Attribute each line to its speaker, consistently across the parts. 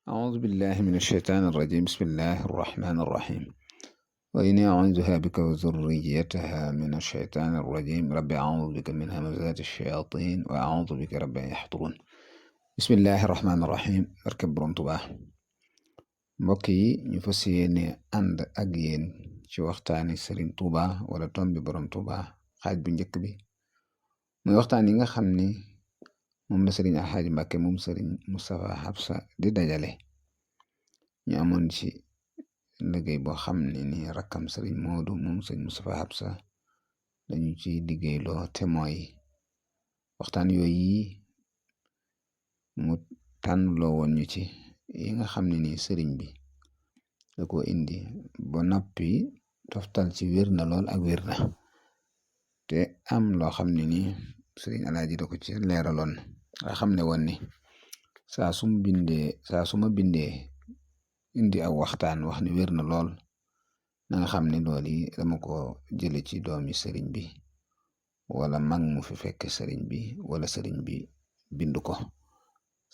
Speaker 1: أعوذ بالله من الشيطان الرجيم. بسم الله الرحمن الرحيم. وإني أعوذها بك وذريتها من الشيطان الرجيم. رب أعوذ بك من همزات الشياطين وأعوذ بك رب أن يحضرون. بسم الله الرحمن الرحيم. barke Borom Tuubaa. mbokk yi ñu fas yéene ànd ak yéen ci waxtaani Sëriñ Tuubaa wala tombi Borom Tuubaa xaaj bu njëkk bi muy waxtaan yi nga xam ni moom la Sëriñ Alxaaji Mbàkke moom Sëriñ Mustapha Xabsa di dajale. ñu amoon ci liggéey boo xam ne ni rakkam Sëriñ Moodu moom Sëriñ Mustapha Xabsa dañu ci liggéeyloo te mooy waxtaan yooyu mu tànnloo woon ñu ci yi nga xam ne ni sëriñ bi da ko indi ba noppi toftal ci wér na lool ak wér na te am loo xam ne ni sëriñ Alaaji da ko ci leeraloon nga xam ne woon ni saa su ma bindee indi aw waxtaan wax ni wér na lool na nga xam ne loolu yi dama ko jële ci doomi sëriñ bi wala mag mu fi fekk sëriñ bi wala sëriñ bi bind ko.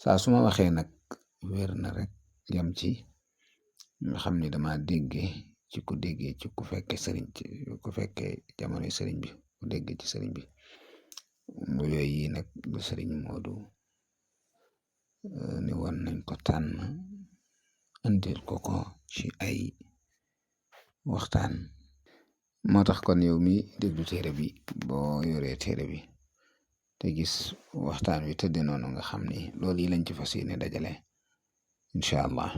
Speaker 1: saa su ma waxee nag wér na rek yam ci nga xam ni dama déggee ci ku déggee ci ku fekke sëriñ ci ku fekke jamonoy sëriñ bi ku déggee ci sëriñ bi mu yooyu yi nag lu sëriñ Moodu ni woon nañ ko tànn andil ko ci ay waxtaan. moo tax kon yow mi déglu téere bi boo yoree téere bi te gis waxtaan wi tëdde noonu nga xam ni loolu yi lañ ci fas yéene dajale incha allah.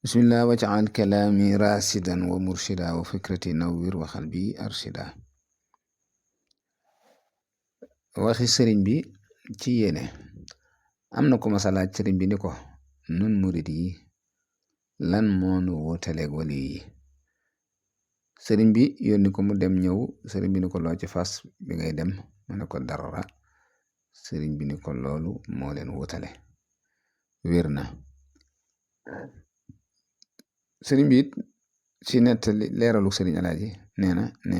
Speaker 1: bismillah waj'al kalaami rasidan wa murshida wa fikrati nawwir wa qalbi arshida. waxi sëriñ bi ci yéene am na ko masalaaj sëriñ bi ni ko nun murid yi lan moonu wutaleeg wali yi. sëriñ bi yónni ko mu dem ñëw sëriñ bi ni ko loo ci fas bi ngay dem mu ne ko dara. sëriñ bi ni ko loolu moo leen wutale wér na. sëriñ bi it ci nettali leeralu sëriñ Alaaji nee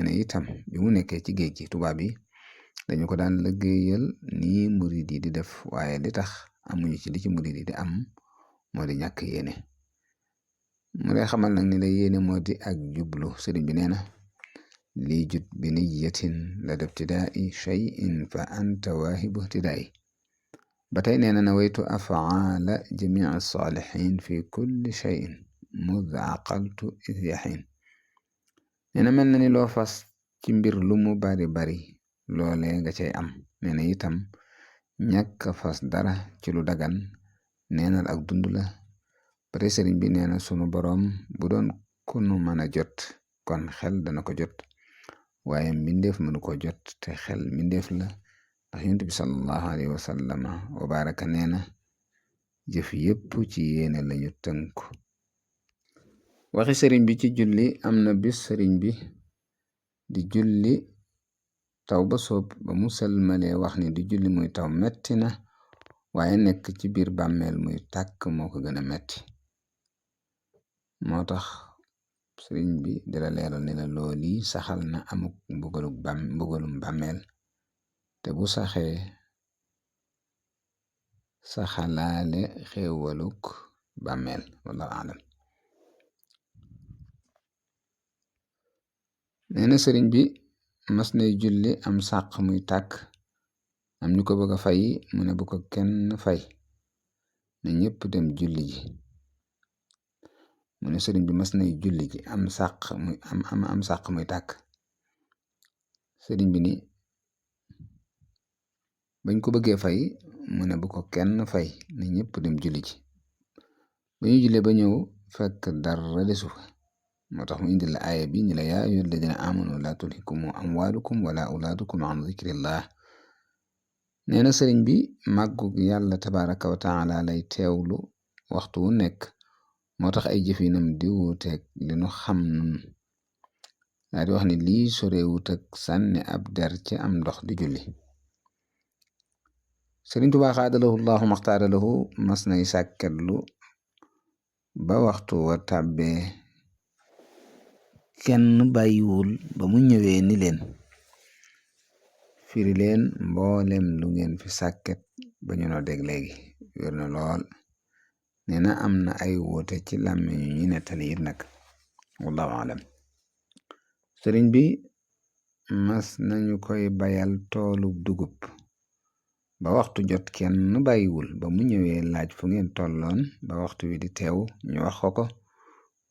Speaker 1: na itam bi mu nekkee ci géej gi tubaab yi dañu ko daan liggéeyal nii murid yi di def waaye li tax amuñu ci li ci murid yi di am moo di ñàkk yéene. mu lay xamal nag ni la yéene moo di ak jublu. sëriñ bi nee na lii jut bi niyatin la dabtidaai shay'in fa anta waahibu tidaai. ba tey nee na nawaytu afaala jamii saalihin fi kulli shay'in mud aqaltu id yaxin. nee na mel na ni loo fas ci mbir lu mu bari bari loolee nga cay am. nee na itam ñàkk fas dara ci lu dagan neenal ak dund la. ba tey sëriñ bi nee na sunu boroom bu doon ku nu mën a jot kon xel dana ko jot waaye mbindeef mënu ko jot te xel mbindeef la ndax yonent bi sallallahu alayhi wa sallama wa baraka nee na jëf yépp ci yéene lañu tënku. waxi sëriñ bi ci julli am na bis sëriñ bi di julli taw ba soob ba mu sëlmalee wax ni di julli muy taw metti na waaye nekk ci biir bàmmeel muy tàkk moo ko gën a metti. moo tax sëriñ bi dala leeral ni la looli saxal na amuk mbugalum bàmmeel te bu saxee saxalaale xéewaluk bàmmeel wallahu alam. nee na sëriñ bi mas nay julli am sàq muy tàkk am ñu ko bëgg a fay mu ne bu ko kenn fay ne ñépp dem julli ji. mu ne sëriñ bi mas nay julli ji am sàq muy tàkk sëriñ bi ni bañ ko bëggee fay mu ne bu ko kenn fay ne ñépp dem julli ji. ba ñu jullee ba ñëw fekk dara desu fa moo tax mu indi la aaya bi ni la yaa ayyuhal ladina amanu la tulhikum amwalukum wala awlaadukum an zikrillah. nee na sëriñ bi màggug yàlla tabaraka wa taala lay teewlu waxtu wu nekk moo tax ay jëfinam di wuuteeg li nu xam nun daa di wax ni lii sorewut ak sànni ab der ci am ndox di julli. sëriñ Tuubaa xaadalahu llahu maxtaara lahu mas nay sàkketlu ba waxtu wa tàbbee kenn bàyyiwul ba mu ñëwee ni leen firi leen mboolem lu ngeen fi sàkket ba ñu noo dégg léegi wér na lool. nee na am na ay woote ci làmmiñ ñi nettali it nag wallahu alam. sëriñ bi mas nañu koy bayal toolub dugub ba waxtu jot kenn bàyyiwul, ba mu ñëwee laaj fu ngeen tolloon ba waxtu wi di teew ñu wax ko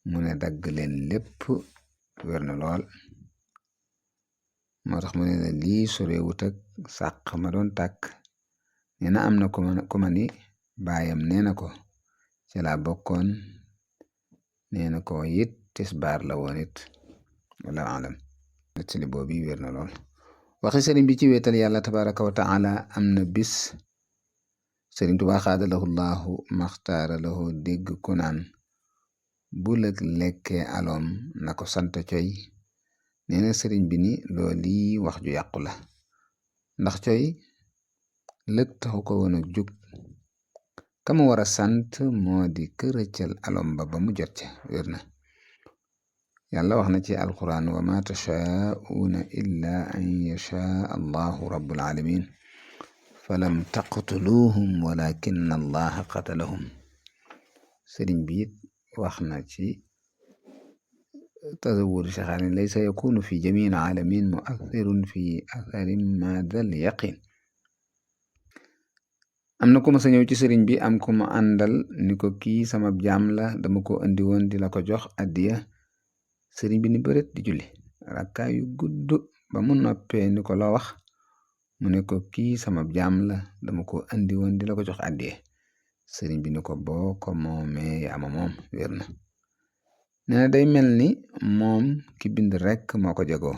Speaker 1: mu ne dagg leen lépp. wér na lool. moo tax mu ne la lii sorewut ak sàq ma doon tàkk. nee na am na ku ma ni baayam nee na ko ci laa bokkoon, nee na ko it tisbaar la woon it wala alam. nettali boobu wér na lool. waxi sëriñ bi ci wéetal yàlla tabaraka wa taala am na bis sëriñ Tuubaa xaadalahu llahu maxtaara lahu dégg ku naan bu lëg lekkee aloom na ko sant coy. nee na sëriñ bi ni loolu wax ju yàqu la, ndax coy lëg taxu ko woon a jug, kama war a sant moo di kërëccal alom ba mu jot ca. wér na. yàlla wax na ci alquran wa ma tashaauna illa an yashaa allahu rabbul alamin falam taqtuluhum walakin allaha qatalahum. sëriñ bi it wax na ci tazawur saxaani laysa yakunu fi jamii alamin muathirun fi atharin ma dal yaqin. am na ku ma sa ñëw ci sëriñ bi am ku ma àndal ni ko kii sama jaam la, dama ko andi woon di la ko jox addiya. sëriñ bi ni bëret di julli rakkaa yu gudd ba mu noppee ni ko loo wax, mu ne ko kii sama jaam la, dama ko andi woon di la ko jox addiya. sëriñ bi ni ko boo ko moomee yaa ma moom. wér na. nee na day mel ni moom ki bind rekk moo ko jagoo,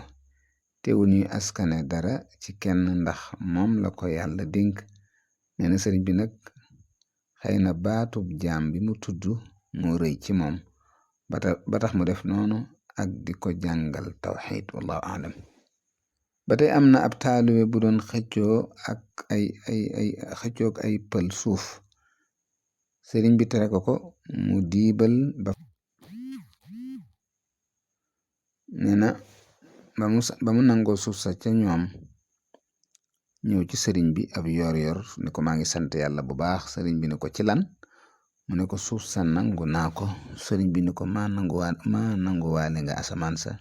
Speaker 1: teewul ñuy askane dara ci kenn ndax moom la ko yàlla dénk. nee na sëriñ bi nag xëy na baatub jaam bi mu tudd moo rëy ci moom ba tax mu def noonu ak di ko jàngal tawxiid wallahu alam. ba tey am na ab taalibe bu doon xëccoo ak ay pël suuf. sëriñ bi tere ko mu diibal ba nee na ba mu nangoo suuf sa ca ñoom ñëw ci sëriñ bi ab yor ne ko maa ngi sant yàlla bu baax. sëriñ bi ne ko ci lan, mu ne ko suuf sa nangu naa ko. sëriñ bi ne ko maa nanguwaale nga asamaan sa.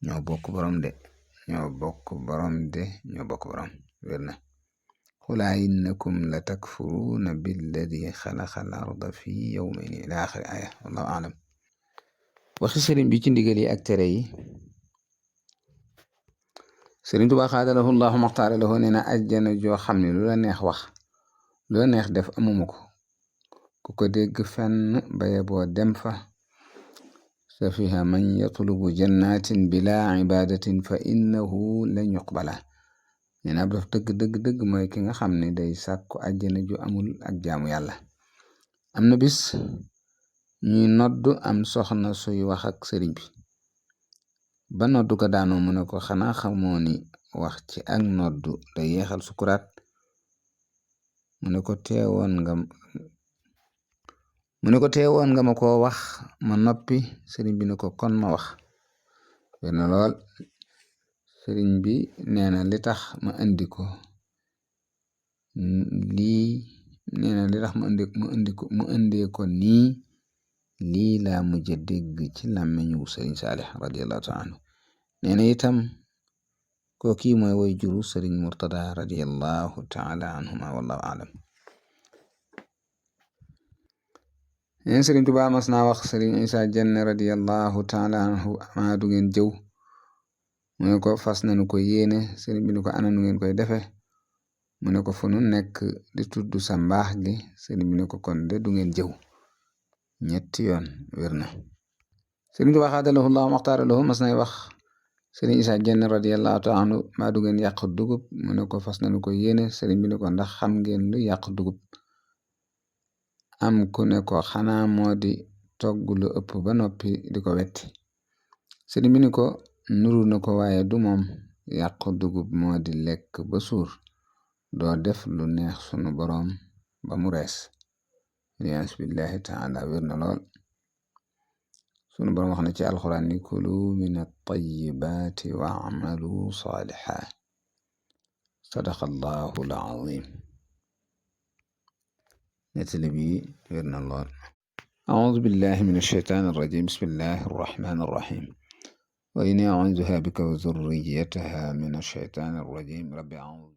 Speaker 1: ñoo bokk borom de ñoo bokk borom. wér na. xulaa innakum la takfuruuna billadi xalaqa al arda fi yawmayni ila axiri aya wallahu alam. waxi sëriñ bi ci ndigal yi ak tere yi. sëriñ Tuubaa xaadalahu llahu maxtaara lahu nee na ajjana joo xam ne lu la neex wax lu la neex def amuma ko, ku ko dégg fenn baye boo dem fa. sa fiha man yatlubu jannatin bila ibadatin fa innahu lan yuqbala. nee na ab daf dëgg mooy ki nga xam ne day sàkku ajjana ju amul ak jaamu yàlla. am na bis ñuy nodd am soxna suy wax ak sëriñ bi ba noddu ko daanoo mu ne ko xanaa xamoo ni wax ci ak noddu day yeexal sukuraat. mu ne ko teewoon nga ma ko wax ma noppi. sëriñ bi ne ko kon ma wax. wér na lool. sëriñ bi nee na li tax ma indi ko lii nee na li tax mu indee ko nii lii laa mujj dégg ci làmmiñu sëriñ Saalix radiyallahu taala anhu. nee na itam kooki mooy way juru sëriñ Murtada radiyallahu taala anhuma wallahu alam. nee na sëriñ Tuubaa mas naa wax sëriñ Isaa Jenn radiyallahu taala anhu maa du ngeen jëw. mu ne ko fas nañu ko yéene. sëriñ bi ne ko ana nu ngeen koy defe, mu ne ko fu nu nekk di tudd sa mbaax gi. sëriñ bi ne ko kon de du ngeen jëw. ñetti yoon. wér na. sëriñ Tuubaa xaadalahu llahu maxtaara lahu mas nay wax sëriñ Isaa Jenn radiyallahu taala anhu maa du ngeen yàq dugub, mu ne ko fas nañu ko yéene. sëriñ bi ne ko ndax xam ngeen lu yàq dugub, am ku ne ko xanaa moo di togg lu ëpp ba noppi di ko wetti. sëriñ bi ne ko nuru na ko waaye du moom. yàq dugub moo di lekk ba suur doo def lu neex sunu boroom ba mu rees. aliyaas billahi taala. wér na lool. sunu boroom wax na ci alxuraan ni kulu min at-tayyibaati wa amalu saaliha sadaqa allahu al-azim. nettali bi wér na lool. أعوذ بالله من الشيطان الرجيم بسم الله الرحمن الرحيم وإني أعوذها بك وذريتها من الشيطان الرجيم رب أعوذ